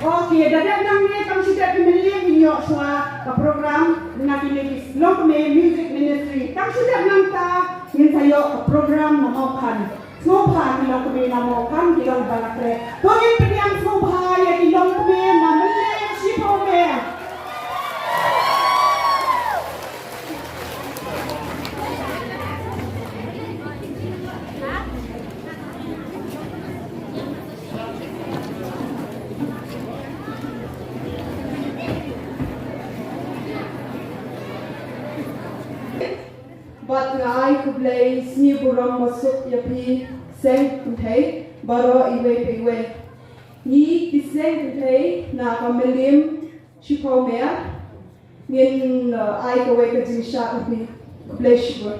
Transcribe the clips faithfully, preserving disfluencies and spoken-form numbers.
Okay, da dep nangne tang shu dep mynliem ngin ïoh shuwa ka program na kine ki Longkmie Music Ministry. Tang shu dep nangta ngin sa ïoh ka program na Mawphan. Sngewbha ki Longkmie na Mawphan, ki long ba la khreh. To ngin pdiang sngewbha ïa ki Longkmie na Mylliem shiphew mer. Bad nga ai khublei sngi burom basuk ïa phi seng kynthei baroh iwei pa iwei. Ngi ki seng kynthei na ka Mylliem shiphew mer ngin, uh, ai kawei ka jingshad ïa phi. Khublei shibun.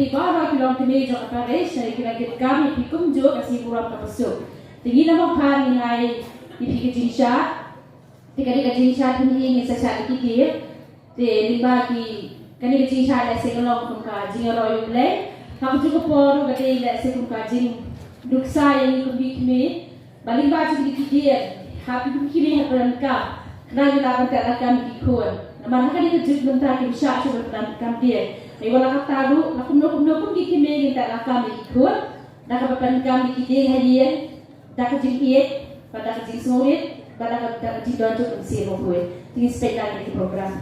Baroh ki longkmie jong ka parish, ki la kit kam ïa phi kumjuh ka sngi burom kaba suk. Te ngin ym pat ngin ai ïa phi ka jingshad. Te kane ka jingshad ngin sa shad ïa ki kiew. Te lyngba ki kane ka jingshad lehse ka long kum ka jingïaroh ïa U Blei. Ha kajuh ka por ruh ka dei lehse kum ka jingnuksa ïa ngi kum ki kmie. Ba lyngba jong ki dieng, ha phi kum ki kmie ha pyndonkam, khnang ngi lah ban teh lakam ïa ki khun. Namar ha kane ka juk mynta kim shah shuh ban pyndonkam dieng. Ai wat la katta ruh, la kumno kumno kum ki kmie ngin teh lakam ïa ki khun. Da kaba pyndonkam ïa ki dieng ha ïing, da ka jingïeit, bad da ka jingsngewrit, bad da ka, da ka jingdon jong ka mynsiem bakhuid. Te ngin sa peit lang ïa ki program.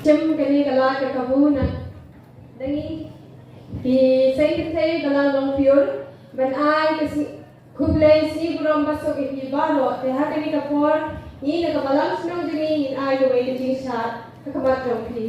Shem kane ka lad ka kabu na da ngi ki seng kynthei Balang Longpyur ban ai ka si Khublei sngi burom basuk ïa phi baroh. Te ha kane ka por, ngi na ka balang shnong jong ngi ngin ai kawei ka jingshad ha khmat jong phi.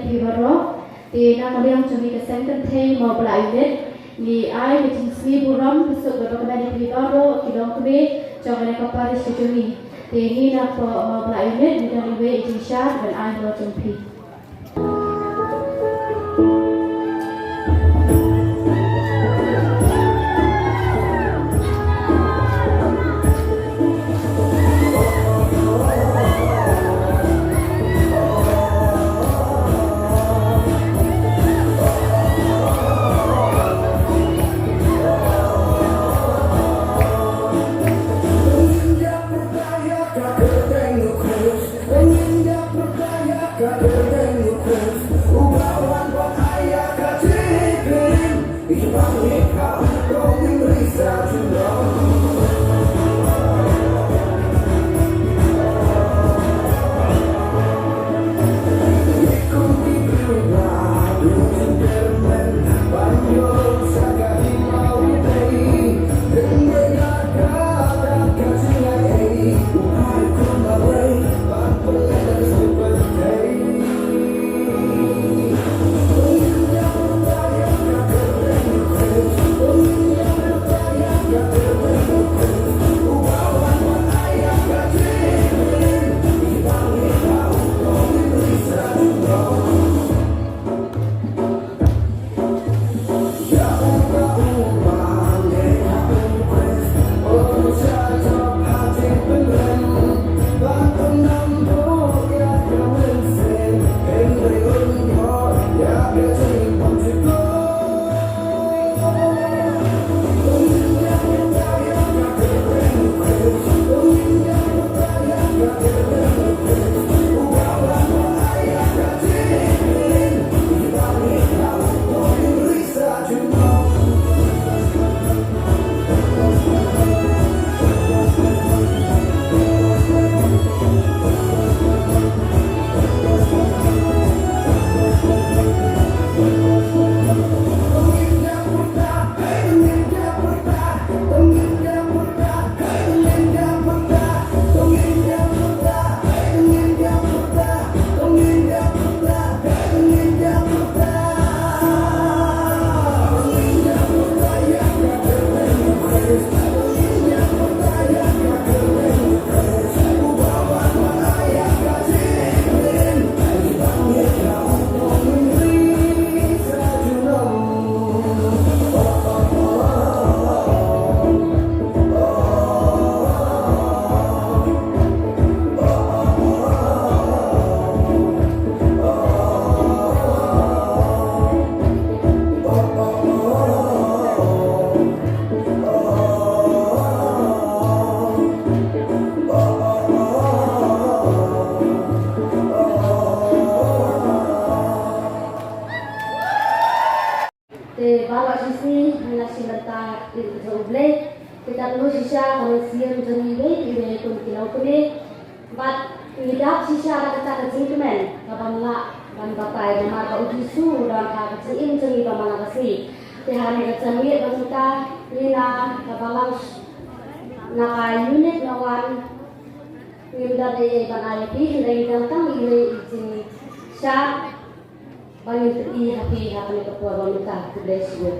Phi baroh, te na ka liang jong ngi ka seng kynthei Mawpla Unit, ngi ai ka jingsngew burom ka suk ba ka bynta phi baroh ki longkmie jong kane ka parish ka jong ngi. Te ngi na ka Mawpla Unit ngi don iwei i jingshad ban ai halor jong phi. U Blei, te katno shisha ka mynsiem jong ngi iwei pa iwei kum ki longkmie. Bad ngi dap shisha da kata ka jingkmen kaban lah ban batai namar ba u Jisu u don ha ka jingim jong ngi ba man la ka sngi. Te ha kane ka janmiet ba mynta ngi na ka balang na ka unit number one. Ngim don ei ei ban ai ïa phi, hynrei ngi don tang ïa i jingshad ba ngin pyni ha phi ha kane ka por ba mynta. God bless you.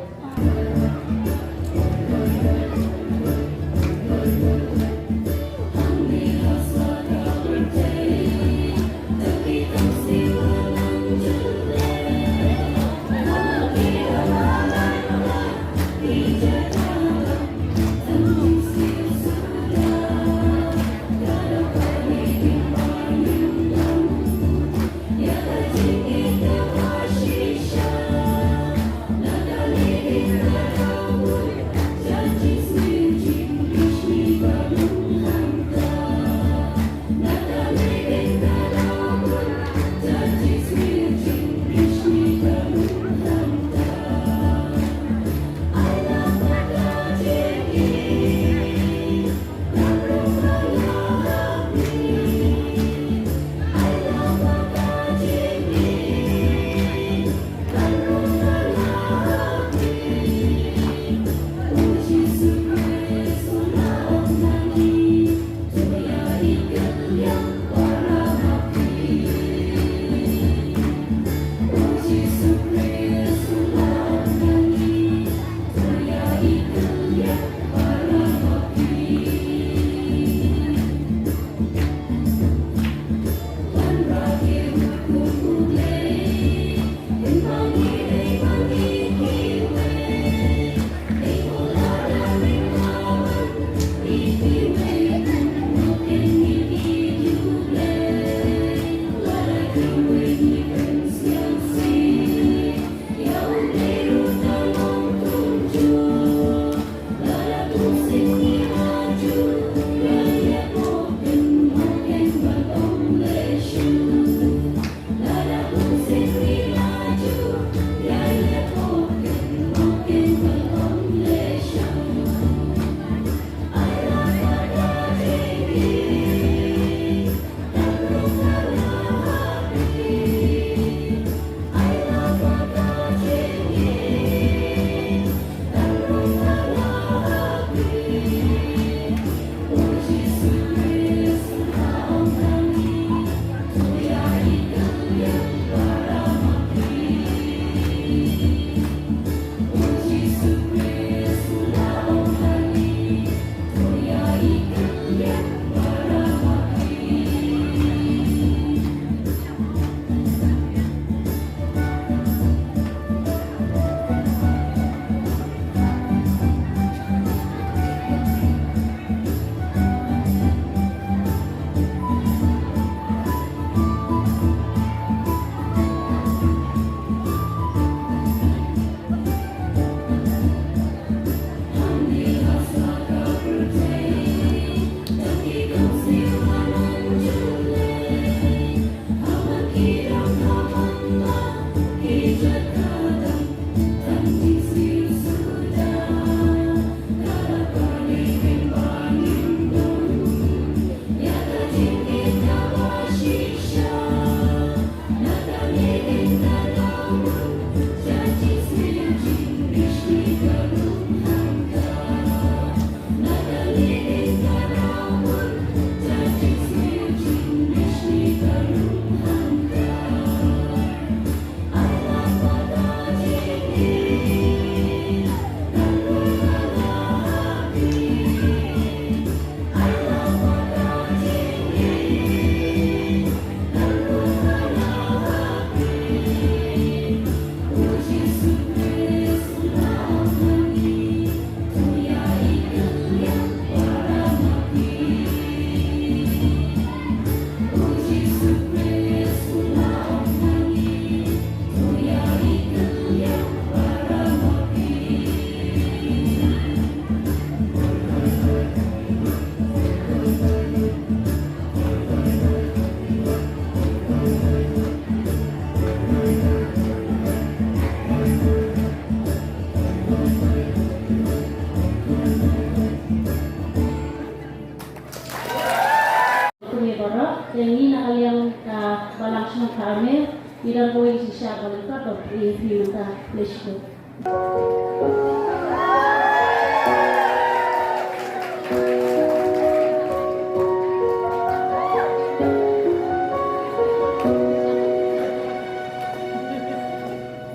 Te ngi na ka liang ka Balang Shnong ka Armel, ngi dang buh ïa ki shisha ba lyngkot ba phi mynta. Khublei shibun.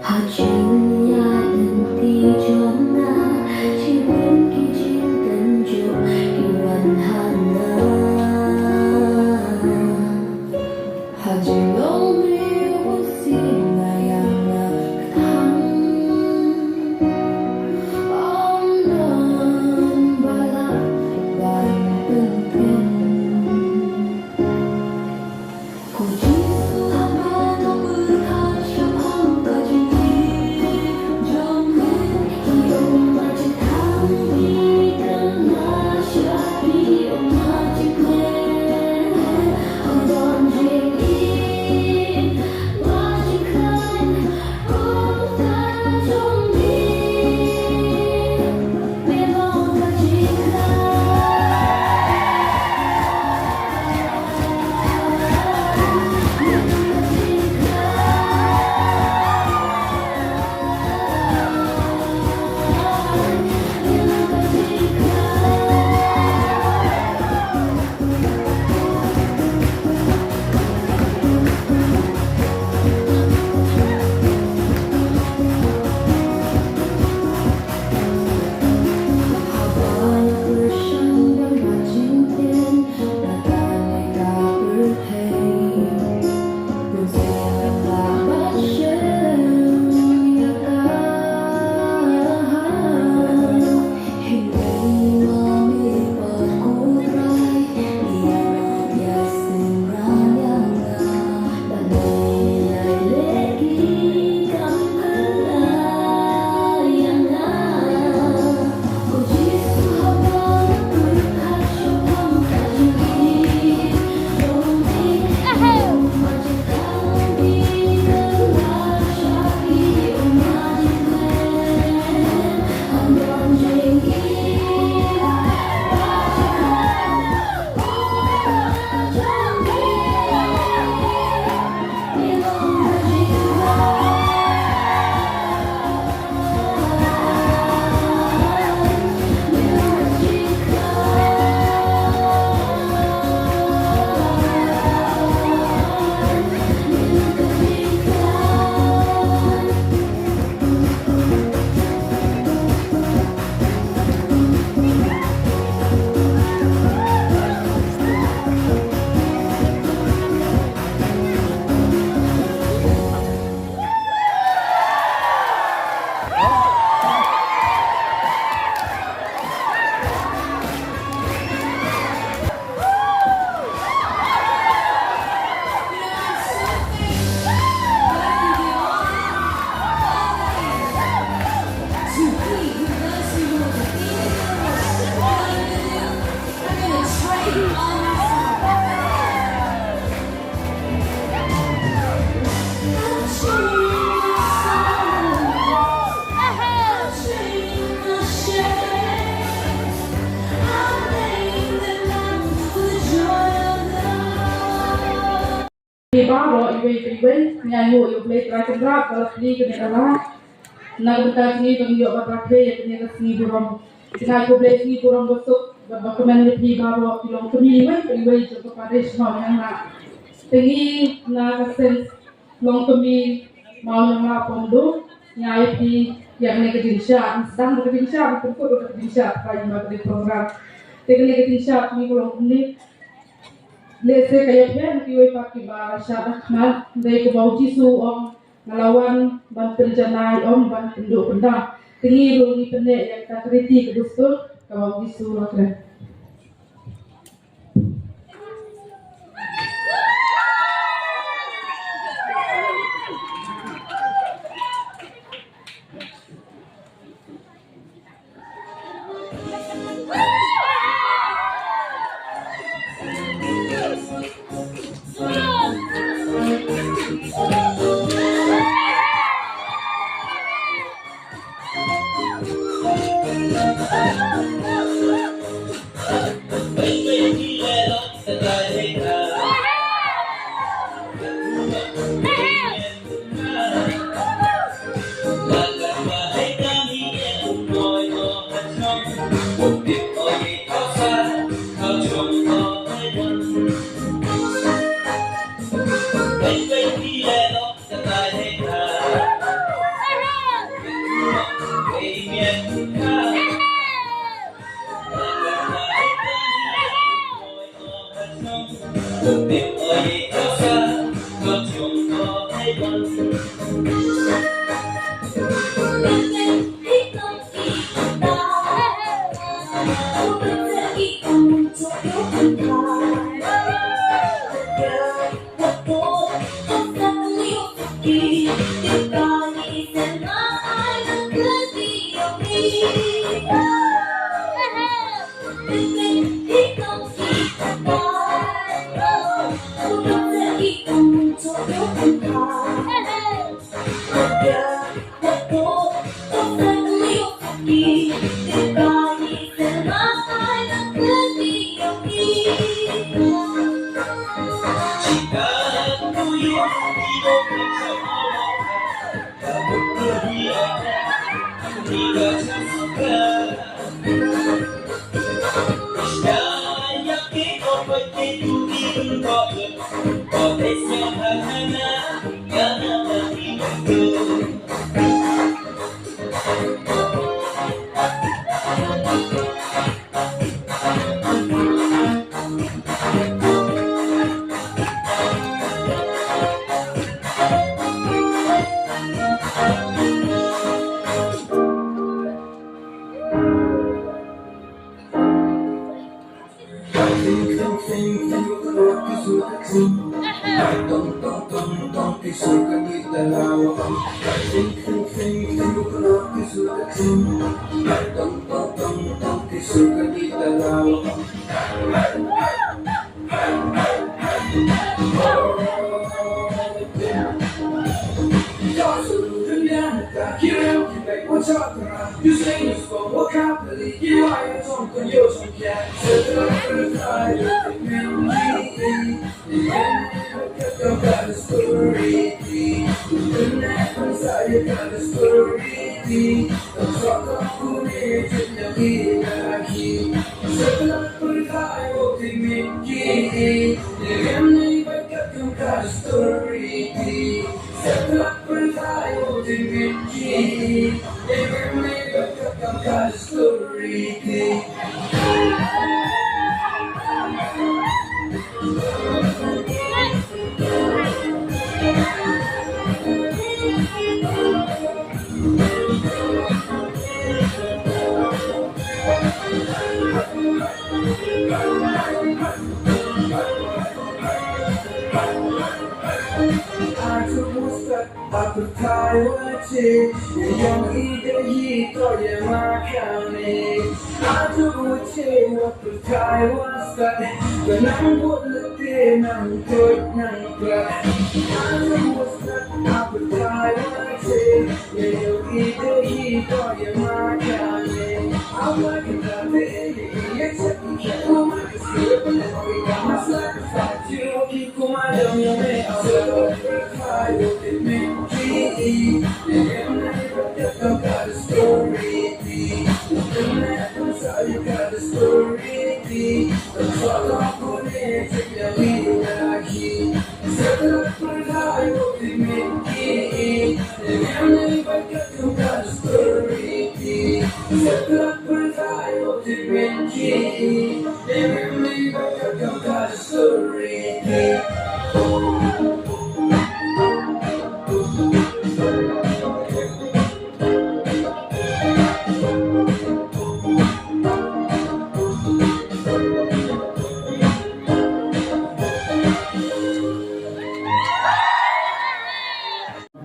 Ha jingïaid lynti jong nga, shibun ki jingtynjuh ki wan ha nga. Ha jinglong briew bunsien nga ïa nga kthang. Ym don ba lah ban pynthiem. Ko Jisu, haba nga pyrkhat shaphang ka jingim jong me, ki ong ba jingthang ki kynmaw sha phi, ong ba jingkmen ong don jingim, ba jingkmen ong don jingim. Phi baroh iwei pa iwei, ngi ainguh ïa U Blei Trai Kynrad ba la plie kane ka lad na ka bynta jong ngi ba ngin ïoh ban rakhe ïa kane ka sngi burom. Nga ai khublei sngi burom basuk bad ba kmen ïa phi baroh ki longkmie iwei pa iwei jong ka parish Mawïanglak. Te ngi na ka seng longkmie Mawïanglak Pongdo, ngi ai phi ïa kane ka jingshah, sdang da ka jingshah, pynkut da ka jingshah, ka ïa kane ka program. Te kane ka jingshah ngi ka long kumne. Lehse ka ïapher na kiwei pat kiba la shah da khmat, hynrei kumba U Jisu u ong, nga la wan ban pynjanai, ym ban pynduh pyndam. Te ngi ruh ngi pynneh ïa kata ka riti ka dustur kaba U Jisu u la kren.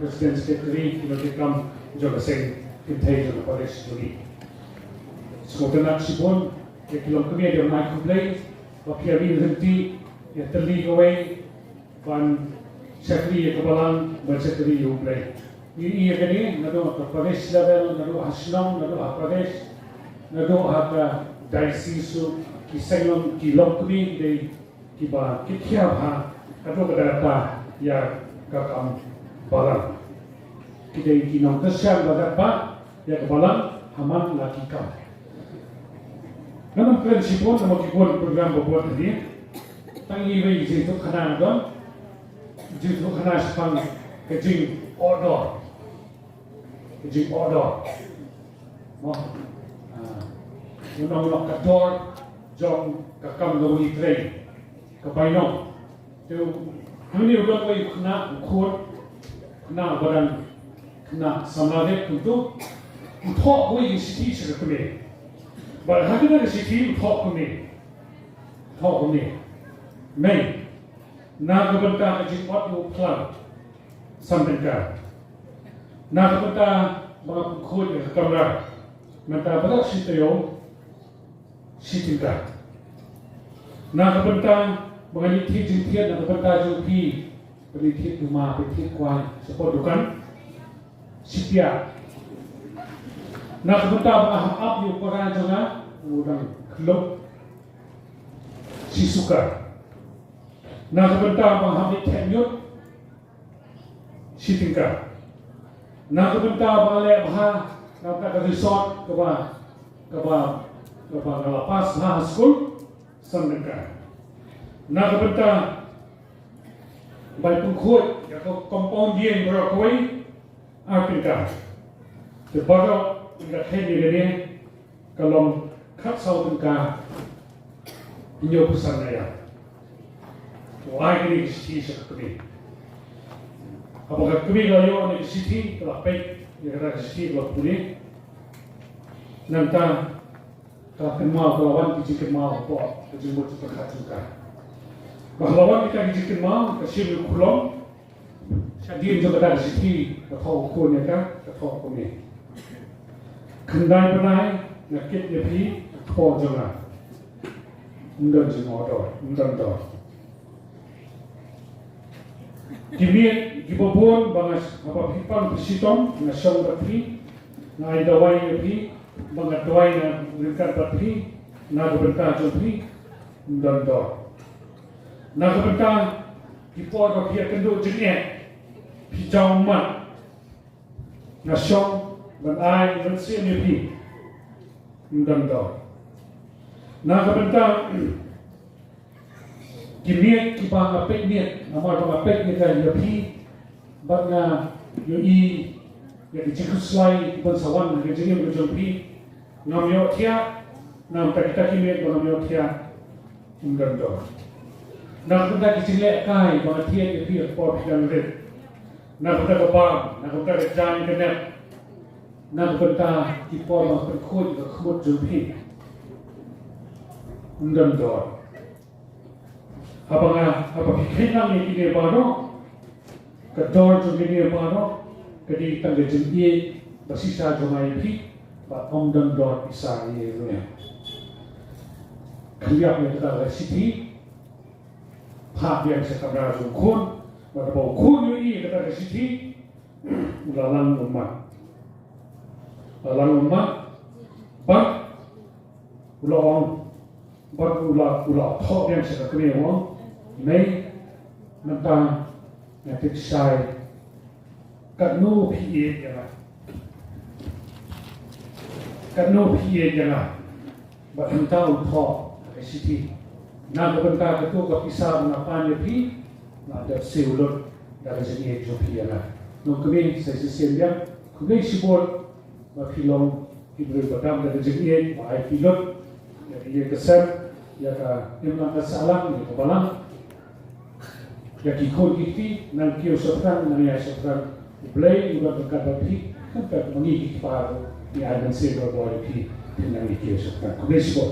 President Secretary, ki nongtrei kam jong ka seng kynthei jong ka parish jong ngi. Sngewtynnat shibun ïa ki longkmie, dei ban ai khublei ba phi ïa mih ryntih ïa tylli kawei ban shakri ïa ka balang, ban shakri ïa U Blei. Ngi ïa kane naduh ha ka parish level, naduh ha shnong, naduh ha parish, naduh ha ka diocese, ki seng long, ki longkmie ki dei kiba ki khia bha haduh katta katta ïa ka kam balang. Ki dei ki nongkyrshan ba dap bha ïa ka balang ha man la ki kam. Ngan ym kren shibun namar ki bun program ba bun hangne. Tang iwei i jingïathuhkhana nga don. Jingïathuhkhana shaphang ka jingïoh dor. Ka jingïoh dor. Mo. Ah. Ngan ong ka dor jong ka kam kaba ngi trei. Ka bainong. Te hangne u don uwei u khynnah u khun, khynnah ba dang khynnah samla dep kumto, u thoh uwei ka shithi sha ka kmie. Bad ha kane ka shithi u thoh kumne. U thoh kumne. Mei, na ka bynta ka jingot ïa u phlang, san tyngka. Na ka bynta ba nga pynkhuid ïa ka kamra mynta ba dap shi taïew, shi tyngka. Na ka bynta ba ngan ïathied jingthied na ka bynta jong phi, phi thied duma, phi thied kwai shapoh dukan, shi pyiar. Na ka bynta ba nga hap ap ïa u para jong nga u dang khlop, shi suka. Na ka bynta ba nga hap leit thep ñiut, shi tyngka. Na ka bynta ba nga leh bha na ka resort kaba, kaba, kaba nga la pass bha ha skul, san tyngka. Na ka bynta ba pynkhuid ïa ka compound ïing baroh kawei, ar tyngka. Te baroh nga kheiñ ïa kane ka long khatsaw tyngka hynñiewphew san nga ïa. U ai kane ka shithi sha ka kmie. Haba ka kmie ka la ïoh kane ka shithi, ka la peit ïa kata ka shithi, ka la pule. Nangta ka la kynmaw, ka la wan ki jingkynmaw hapoh ka jingmut jingpyrkhat jong ka. Ba ka la wan kita ki jingkynmaw, ka shim ïa u khulom. Shadien jong kata ka shithi, ka thoh u khun ïa ka, ka thoh kumne. Khyndai bnai nga kit ïa phi ha kpoh jong nga. Ym don jingïoh dor, ym don dor. Ki miet kiba bun ba nga, haba phi pang phi shitom, nga shong bad phi, nga ai dawai ïa phi, ba nga duwai, nga ryngkat bad phi na ka bynta jong phi, ym don dor. Na ka bynta ki por ba phi ïakynduh jingeh, phi jaw ummat, nga shong ban ai mynsiem ïa phi, ym don dor. Na ka bynta ki miet kiba nga peit miet, namar ba nga peit miet ïa phi, bad nga ïohi ïa ki jingkhuslai kiban sa wan ha ka jingim ka jong phi, ngam ïohthiah. Na ka bynta kita ki miet ba ngam ïohthiah, ym don dor. Na ka bynta ki jinglehkai ba nga thied ïa phi ha ka por phi dang rit. Na ka bynta ka bam, na ka bynta ka jaiñ ka nep. Na ka bynta ki por ba nga pynkhuid ka khmut jong phi, ym don dor. Haba nga, haba phi kheiñ lang ïa kine baroh, ka dor jong kine baroh ka dei tang ka jingïeit ba shisha jong nga ïa phi, bad ym don dor pisa ïa ruh. Khyndiat ïa kata ka shithi, phah biang sha kamra jong u khun, bad haba u khun u ïohi ïa kata ka shithi, u la lang ummat. U la lang ummat, bad u la ong, bad u la, u la thoh biang sha ka kmie u ong, mei, mynta nga tip shai katno phi ïeit ïa nga. Katno phi ïeit ïa nga. Bad hangta u thoh ha ka shithi, na ka bynta kato ka pisa ba nga pan ïa phi, nga dep siew lut da ka jingïeit jong phi ïa nga. Nongkmie, sa shisien biang, khublei shibun ba phi long ki briew ba dam da ka jingïeit, ba ai phi lut ïa ka ïing ka sem, ïa ka imlang ka sahlang, ïa ka balang. Ïa ki khun ki kti, nang kiew shaphrang, nang ïaid shaphrang, U Blei u don ryngkat bad phi, khamtam ma ngi ki kpa ruh, ngi ai mynsiem bor bor ïa phi, phin nang ïa kiew shaphrang. Khublei shibun.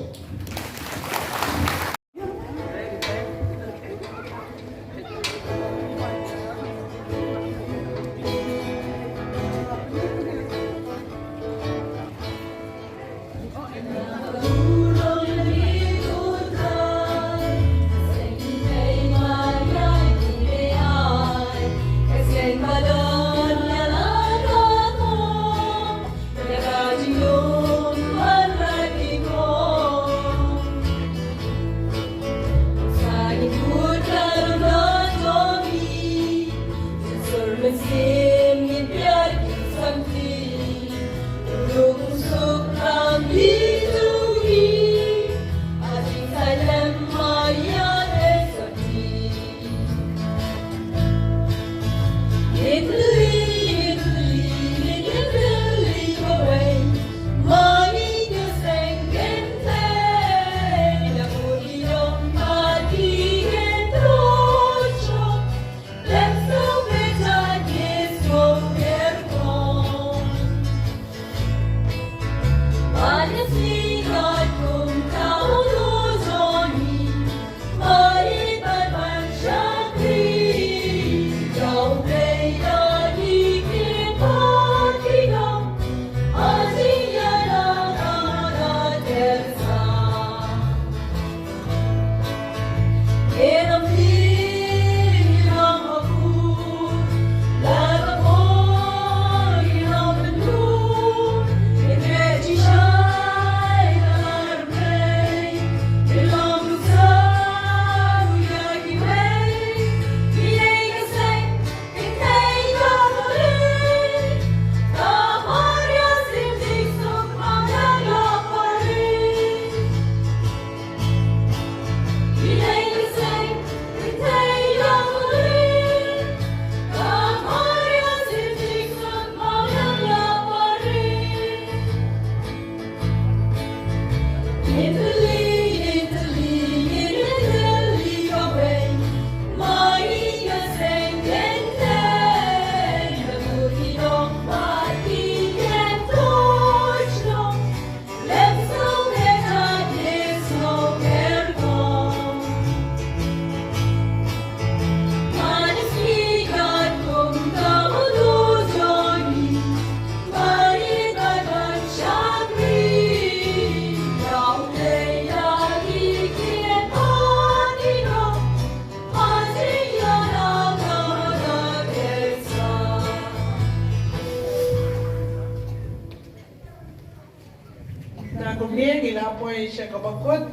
Na kumne ngi la poi sha kaba kut.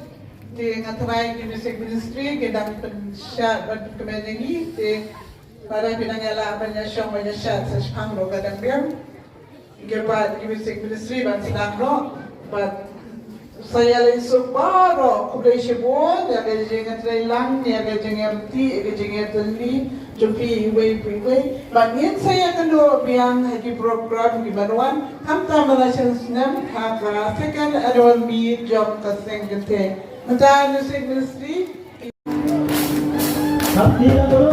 Te nga tharai ki music ministry ki dang pynshad ban pynkmen ïa ngi. Te para phi nang ïa lah ban ïa shong ban ïa shad sa shaphang ruh ka dang biang. Ki pat ki music ministry ban sdang noh. Bad sa ïa leit suk baroh khublei shibun ïa ka jingïatreilang, ïa ka jingïarti, ïa ka jingïatylli jong phi iwei pa iwei. Bad ngin sa ïakynduh biang ha ki program kiban wan, khamtam ha ka snem, ha ka second annual meet jong ka seng kynthei. Mynta music ministry. Khamtam, bro.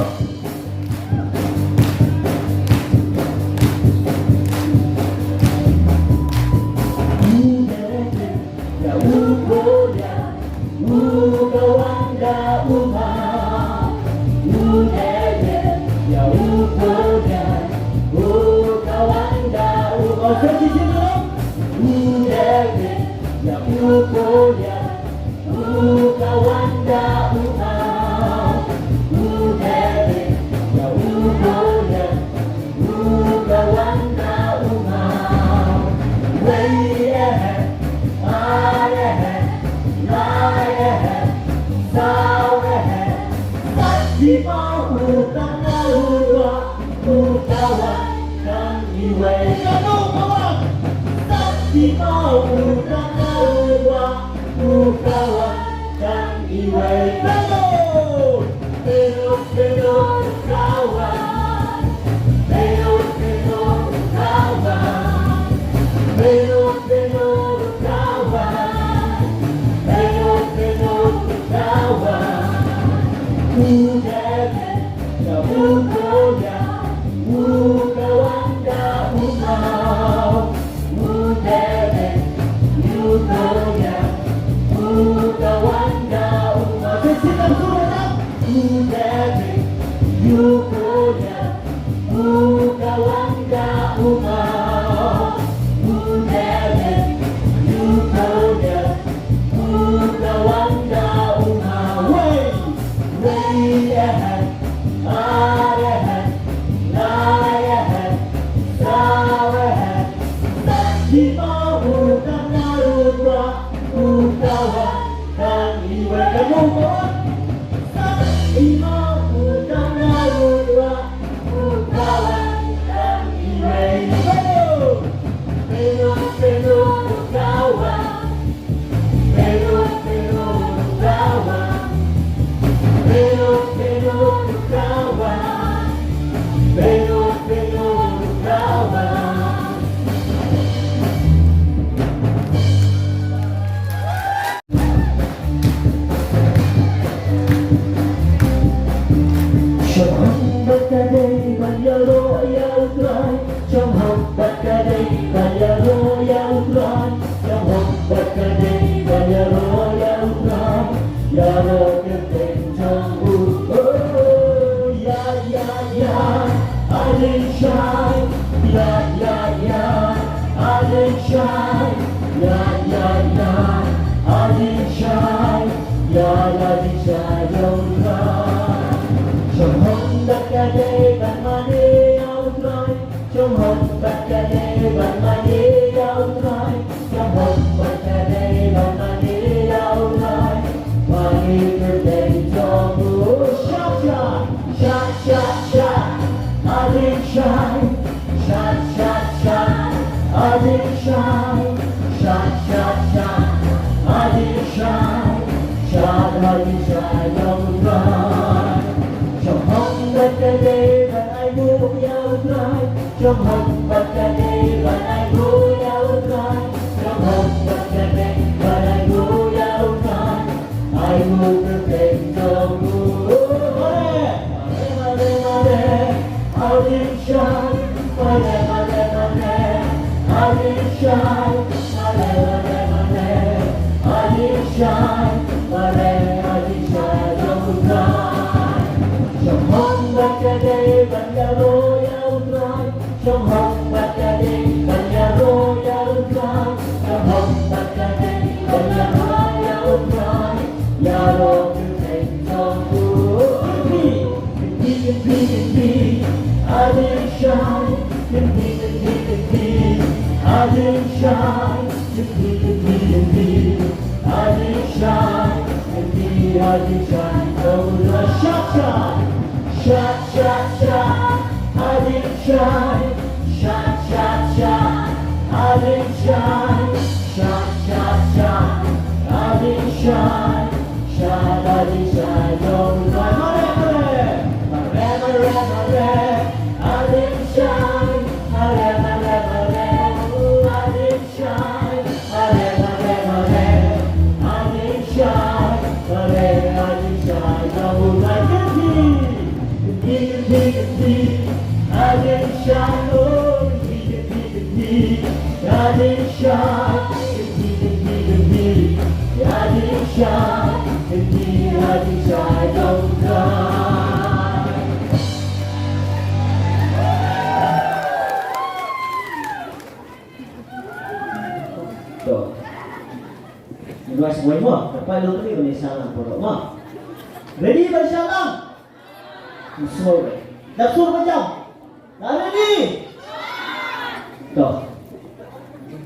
To. Ngi wai sngewbha mo, ka pai long kane ban ïa shah lang baroh mo. Ready ban shah lang? Sngewbha. Dap sur ba jam. Ready? To.